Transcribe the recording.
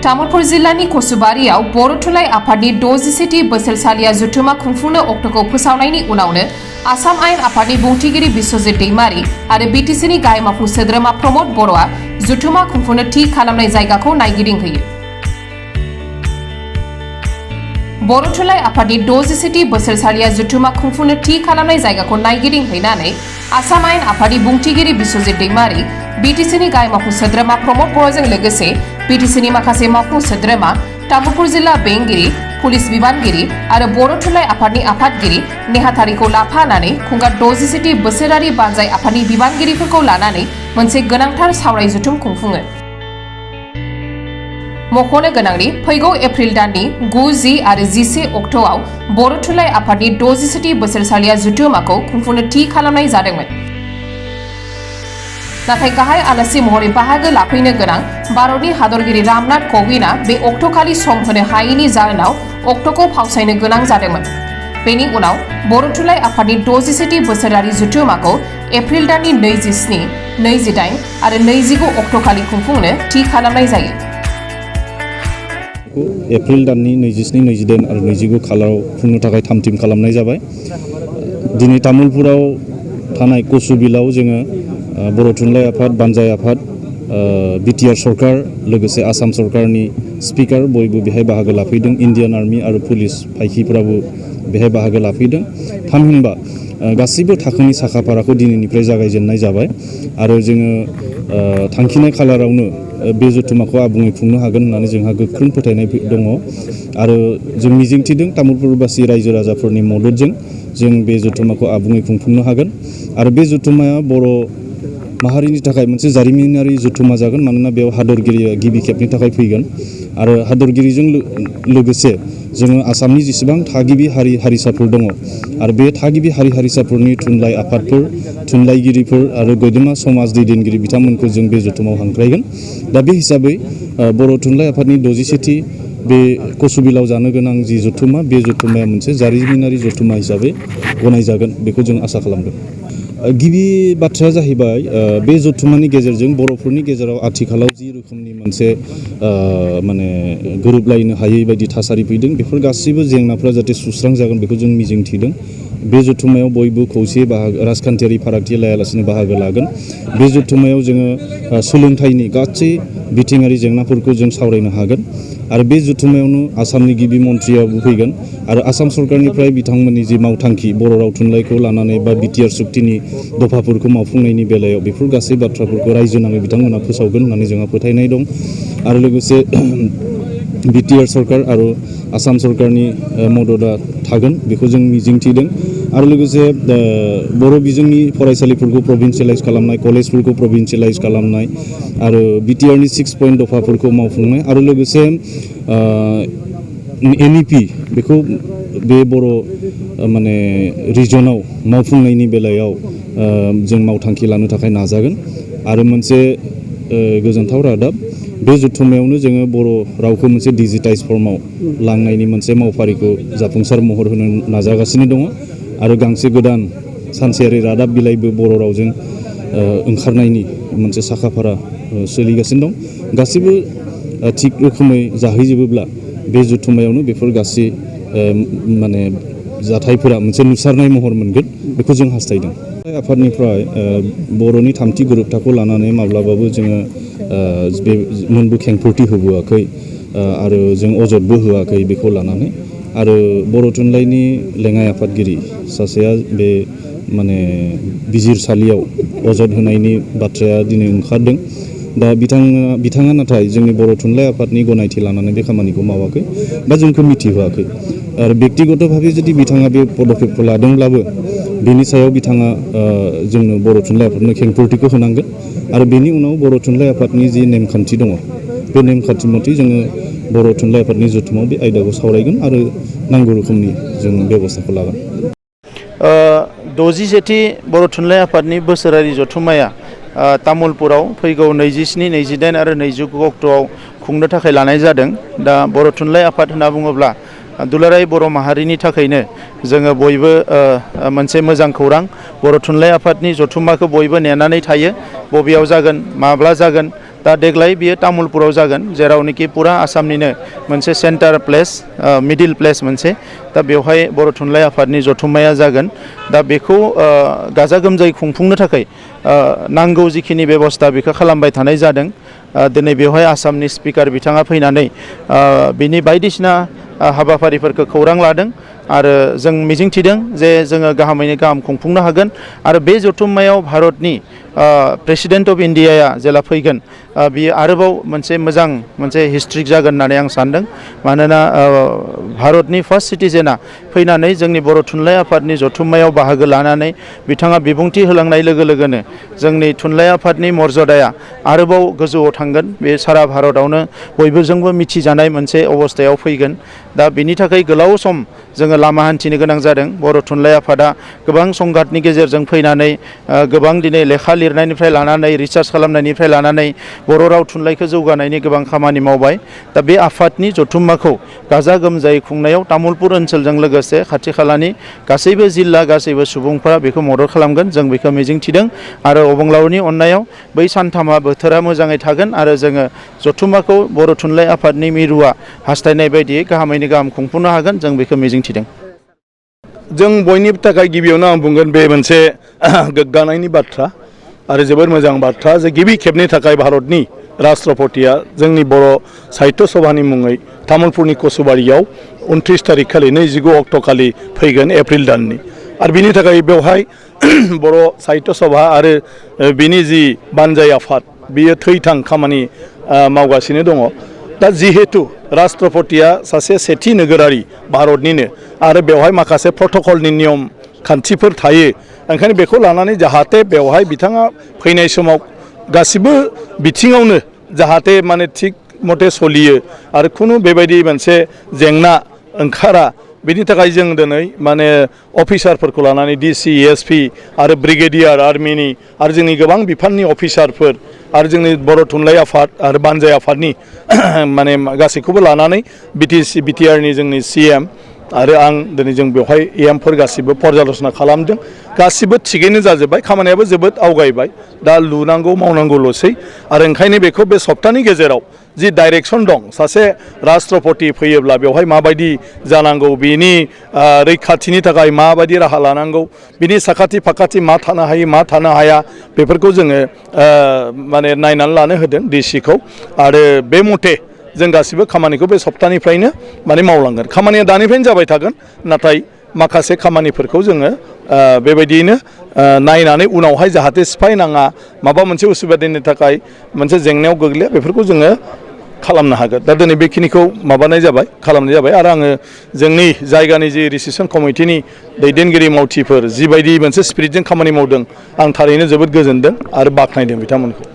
तामुलपुर जिल्लानि कसुबारियाव बर' थुनलाइ आफादनि 60थि बोसोरसालिया जथुमा खुंफुंनो अक्ट'खौ फोसावनायनि उनावनो आसाम आयेन आफादनि बुंथिगिरि बिश्वजित दैमारी आरो बिटिसिनि गाहाय मावफुं सोद्रोमा प्रमद बर'आ जथुमा खुंफुंनो थि खालामनाय जायगाखौ नायगिदिंहैयो। बर' थुनलाइ आफादनि 60थि बोसोरसालिया जथुमा खुंफुंनो थि खालामनाय जायगाखौ नायगिदिंहैनानै आसाम आयेन आफादनि बुंथिगिरि बिश्वजित दैमारी बिटिसिनि गाहाय मावफुं सोद्रोमा प्रमद बर'जों लोगोसे बिटिसिनि माखासे मावफुं सोद्रोमा तामुलपुर जिल्ला बेंगिरि पुलिस बिबानगिरि आरो बर' थुनलाइ आफादनि आफादगिरि नेहाथारिखौ लाफानानै खुंगा 60थि बोसोरारि बानजाय आफादनि बिबानगिरिफोरखौ लानानै मोनसे गोनांथार सावराय जथुम खुंफुङो। मख'नो गोनांदि फैगौ एप्रिल दाननि 9, 10 आरो 11 अक्ट'आव बर' थुनलाइ आफादनि 60थि बोसोरसालिया जथुमाखौ खुंफुंनो थि खालामनाय जादोंमोन। नाथाय गाहाय आलासि महरै बाहागो लाफैनो गोनां भारतनि हादरगिरि रामनाथ क'विंदआ बे अक्ट'खालि सम होनो हायैनि जाहोनाव अक्ट'खौ फावसायनो गोनां जादोंमोन। बेनि उनाव बर' थुनलाइ आफादनि 60थि बोसोरारि जथुमाखौ एप्रिल दाननि 27, 28 आरो 29 अक्ट'खालि खुंफुंनो थि खालामनाय जायो। एप्रिल दाननि 27, 28 आरो 29 खालाराव खुंनो थाखाय थाम-थिम खालामनाय जाबाय। दिनै तामुलपुराव थानाय कसुबिलाव जोङो बर' थुनलाइ आफाद, बानजाय आफाद, बिटिआर सरकार लोगोसे आसाम सरकारनि स्पिकार बयबो बेहाय बाहागो लाफैदों। इन्डियान आर्मि आरो पुलिस फायखिफ्राबो बेहाय बाहागो लाफैदों। थामहिनबा गासैबो थाखोनि साखाफाराखौ दिनैनिफ्राय जागायजेननाय जाबाय आरो जोङो थांखिनाय खालारावनो बे जथुमाखौ आबुङै खुंनो हागोन होननानै जोंहा गोख्रों फोथायनाय दङ आरो जों मिजिंथिदों तामुलपुरबासि रायजो राजाफोरनि मददजों जों बे जथुमाखौ आबुङै खुंफुंनो हागोन आरो बे जथुमाया बर' माहारिनि थाखाय मोनसे जारिमिनारि जथुमा जागोन। मानोना बेयाव हादरगिरिया गिबि खेबनि थाखाय फैगोन आरो हादरगिरिजों लोगोसे जोङो आसामनि जेसेबां थागिबि हारि हारिसाफोर दङ आरो बे थागिबि हारि हारिसाफोरनि थुनलाइ आफादफोर, थुनलाइगिरिफोर आरो गेदेमा समाज दैदेनगिरि बिथांमोनखौ जों बे जथुमाव हांख्रायगोन। दा बे हिसाबै बर' थुनलाइ आफादनि 60थि बे कसुबिलाव जानो गोनां जि जथुमा, बे जथुमाया मोनसे जारिमिनारि जथुमा हिसाबै गनायजागोन बेखौ जों आसा खालामदों। गिबि बाथ्राया जाहैबाय बे जथुमानि गेजेरजों बर'फोरनि गेजेराव आथिखालाव जि रोखोमनि मोनसे माने गोरोबलायनो हायै बायदि थासारि फैदों, बेफोर गासैबो जेंनाफ्रा जाहाथे सुस्रांजागोन बेखौ जों मिजिंथिदों। बे जथुमायाव बयबो खौसे राजखान्थियारि फारागथि लायालासिनो बाहागो लागोन। बे जथुमायाव जोङो सोलोंथाइनि गासै बिथिङारि जेंनाफोरखौ जों सावरायनो हागोन आरो बे जथुमायावनो आसामनि गिबि मन्थ्रियाबो फैगोन आरो आसाम सरकारनिफ्राय बिथांमोननि जि मावथांखि बर' राव थुनलाइखौ लानानै बा बिटिआर सुक्तिनि दफाफोरखौ मावफुंनायनि बेलायाव बेफोर गासै बाथ्राफोरखौ रायजो नाङै बिथांमोना फोसावगोन होननानै जोंहा फोथायनाय दं आरो लोगोसे बिटिआर सरकार आरो आसाम सरकारनि मददआ थागोन बेखौ जों मिजिंथिदों आरो लोगोसे बर' बिजोंनि फरायसालिफोरखौ प्रभिन्सियेलाइज खालामनाय, कलेजफोरखौ प्रभिन्सियेलाइज खालामनाय आरो बिटिआरनि 6 पइन्ट दफाफोरखौ मावफुंनाय आरो लोगोसे NEP बेखौ बे बर' माने रिजनाव मावफुंनायनि बेलायाव जों मावथांखि लानो थाखाय नाजागोन आरो मोनसे गोजोनथाव रादाब, बे जथुमायावनो जोङो बर' रावखौ मोनसे डिजिटाइज फर्माव लांनायनि मोनसे मावफारिखौ जाफुंसार महर होनो नाजागासिनो दङ आरो गांसे गोदान सानसेयारि रादाब बिलाइबो बर' रावजों ओंखारनायनि मोनसे साखाफारा सोलिगासिनो दं। गासैबो थिग रोखोमै जाहैजोबोब्ला बे जथुमायावनो बेफोर गासै माने जाथायफोरा मोनसे नुसारनाय महर मोनगोन बेखौ जों हास्थायदों। आफादनिफ्राय बर'नि थामथि गोरोबथाखौ लानानै माब्लाबाबो जोङो बे मोनबो खेंफोरथि होबोआखै आरो जों अजदबो होआखै बेखौ लानानै आरो बर' थुनलाइनि लेङाइ आफादगिरि सासेया बे माने बिजिरसालियाव अजद होनायनि बाथ्राया दिनै ओंखारदों। दा बिथाङा नाथाय जोंनि बर' थुनलाइ आफादनि गनायथि लानानै बे खामानिखौ मावाखै बा जोंखौ मिथिहोआखै आरो बेक्तिगतभाबै जुदि बिथाङा बे पदक्षेपखौ लादोंब्लाबो बेनि सायाव बिथाङा जोंनो बर' थुनलाइ आफादनो खेंफोरथिखौ होनांगोन आरो बेनि उनाव बर' थुनलाइ आफादनि जि नेमखान्थि दङ बे नेमखान्थि मथे जोङो बर' थुनलाइ आफादनि जथुमाव बे आयदाखौ सावरायगोन आरो नांगौ रोखोमनि जों बेब'स्थाखौ लागोन। 60थि बर' थुनलाइ आफादनि बोसोरारि जथुम्माया तामुलपुराव फैगौ 27, 28 आरो 29 अक्ट'आव खुंनो थाखाय लानाय जादों। दा बर' थुनलाइ आफाद होनना बुङोब्ला दुलाराय बर' माहारिनि थाखायनो जोङो बयबो मोनसे मोजां खौरां, बर' थुनलाइ आफादनि जथुम्माखौ बयबो नेनानै थायो, बबेयाव जागोन, माब्ला जागोन। दा देग्लाय बियो तामुलपुराव जागोन, जेरावनोखि पुरा आसामनिनो मोनसे सेन्टार प्लेस, मिडिल प्लेस मोनसे। दा बेवहाय बर' थुनलाइ आफादनि जथुम्माया जागोन। दा बेखौ गाजा गोमजायै खुंफुंनो थाखाय नांगौ जिखिनि बेबस्था बेखौ खालामबाय थानाय जादों। दिनै बेवहाय आसामनि स्पिकार बिथाङा फैनानै बिनि बायदिसिना हाबाफारिफोरखौ खौरां लादों आरो जों मिजिंथिदों जे जोङो गाहामैनो गाहाम खुंफुंनो हागोन। आरो बे जथुम्मायाव भारतनि प्रेसिडेन्ट अफ इन्डियाया जेला फैगोन, बियो आरोबाव मोनसे मोजां मोनसे हिस्ट्रिक जागोन होननानै आं सानदों। मानोना भारतनि फार्स्ट सिटिजेना फैनानै जोंनि बर' थुनलाइ आफादनि जथुम्मायाव बाहागो लानानै बिथाङा बिबुंथि होलांनाय लोगो लोगोनो जोंनि थुनलाइ आफादनि मर्यादाया आरोबाव गोजौआव थांगोन। बे सारा भारतआवनो बयबोजोंबो मिथिजानाय मोनसे अबस्थायाव फैगोन। दा बिनि थाखाय गोलाव सम जोङो लामा हान्थिनो गोनां जादों। बर' थुनलाइ आफादा गोबां संघातनि गेजेरजों फैनानै गोबां दिनै लेखा लिरनायनिफ्राय लानानै रिसार्च खालामनायनिफ्राय लानानै बर' राव थुनलाइखौ जौगानायनि गोबां खामानि मावबाय। दा बे आफादनि जथुम्माखौ गाजा गोमजायै खुंनायाव तामुलपुर ओनसोलजों लोगोसे खाथि खालानि गासैबो जिल्ला गासैबो सुबुंफोरा बेखौ मदद खालामगोन, जों बेखौ मिजिंथिदों। आरो अबंलावरिनि अननायाव बै सानथामा बोथोरा मोजाङै थागोन आरो जोङो जथुम्माखौ बर' थुनलाइ आफादनि मिरुआ हास्थायनाय बायदियै गाहामैनो गाहाम खुंफुंनो हागोन, जों बेखौ मिजिंथिदों। जों बयनिबो थाखाय गिबियावनो आं बुंगोन बे मोनसे गोग्गानायनि बाथ्रा आरो जोबोर मोजां बाथ्रा जे गिबि खेबनि थाखाय भारतनि राष्ट्रपतिया जोंनि बर' साहित्य सभानि मुङै तामुलपुरनि कसुबारियाव 29 थारिख खालि 29 अक्ट' खालि फैगोन एप्रिल दाननि। आरो बिनि थाखाय बेवहाय बर' साहित्य सभा आरो बिनि जि बानजाय आफाद बियो थैथां खामानि मावगासिनो दङ। दा जिहेतु राष्ट्रपतिया सासे सेथि नोगोरारि भारतनिनो आरो बेवहाय माखासे प्रट'कलनि नियम खान्थिफोर थायो, ओंखायनो बेखौ लानानै जाहाथे बेवहाय बिथाङा फैनाय समाव गासिबो बिथिङावनो जाहाथे माने थिग मथे सलियो आरो खुनु बेबायदि मोनसे जेंना ओंखारा, बिनि थाखाय जों दिनै माने अफिसारफोरखौ लानानै डिसि, एसपि आरो ब्रिगेडियार आर्मिनि आरो जोंनि गोबां बिफाननि अफिसारफोर आरो जोंनि बर' थुनलाइ आफाद आरो बानजाय आफादनि माने गासैखौबो लानानै बिटिआरनि जोंनि सिएम आरो आं दिनै जों बेवहाय एमफोर गासिबो पर्याल'सना खालामदों। गासिबो थिगैनो जाजोब्बाय, खामानियाबो जोबोद आवगायबाय। दा लुनांगौ मावनांगौल'सै आरो ओंखायनो बेखौ बे सप्तानि गेजेराव जि डाइरेक्सन दं, सासे राष्ट्रपति फैयोब्ला बेवहाय माबायदि जानांगौ, बिनि रैखाथिनि थाखाय माबायदि राहा लानांगौ, बिनि साखाथि फाखाथि मा थानो हायो मा थानो हाया, बेफोरखौ जोङो माने नायनानै लानो होदों डिसिखौ। आरो बे मथे जों गासिबो खामानिखौ बे सप्तानिफ्रायनो माने मावलांगोन। खामानिया दानिफ्रायनो जाबाय थागोन, नाथाय माखासे खामानिफोरखौ जोङो बेबायदियैनो नायनानै उनावहाय जाहाथे सिफायनाङा, माबा मोनसे उसुबिदानि थाखाय मोनसे जेंनायाव गोग्लैया, बेफोरखौ जोङो खालामनो हागोन। दा दिनै बेखिनिखौ माबानाय जाबाय, खालामनाय जाबाय। आरो आङो जोंनि जायगानि जि रिसेपसन कमिटिनि दैदेनगिरि मावथिफोर जिबायदि मोनसे स्पिरिटजों खामानि मावदों, आं थारैनो जोबोद गोजोनदों आरो बाख्नायदों बिथांमोनखौ।